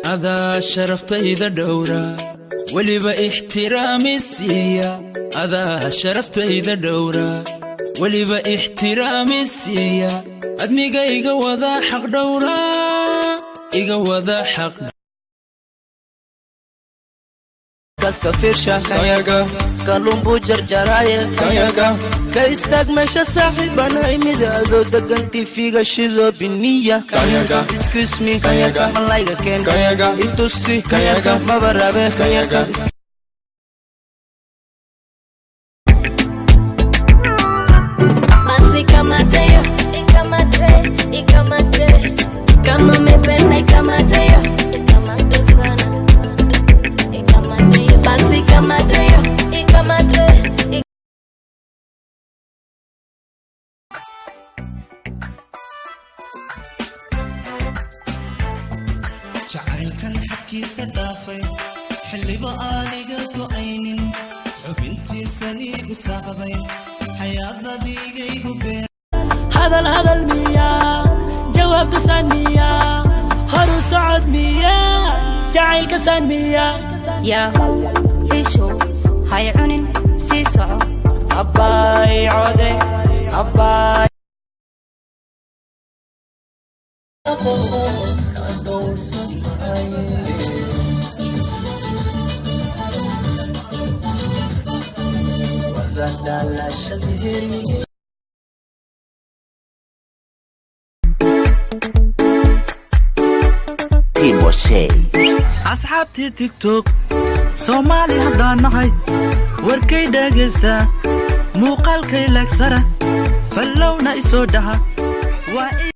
Adaa sharaftayda dhowra, weliba ixtiraami siiya. Adaa sharaftayda dhowra, weliba ixtiraami siiya. Admiga iga wada xaq dhowra, iga wada xaq. Kaska fiirsha, kalluun buu jarjaraaye, ka istaag meesha saaxiibanay. Midaadoo degan tifiga shido biniya. Excuse me, malayga keen itusi, maba rabe. Basi kamate yo, ikamate, ikamate. Kama umependa ikamate yo, ikamate sana, ikamate yo. Basi kamate yo, ikamate. Jacaylkan xadkiisa dhaafay, xilliba aaniga go'aynin, xubintiisaniigu saaqday, xayaadadiigaygu been. Hadal hadal miyaa? Jawaabtu saan miyaa? Horu socod miyaa? Jacaylka saan miyaa? Yaahu ishow, hay cunin, sii soco. Abbaay code abbaay. Asxaabtii TikTok Soomaali haddaan nahay, warkay dhagaystaa, muuqaalkay laagsara, fallowna isoo dhaha waa.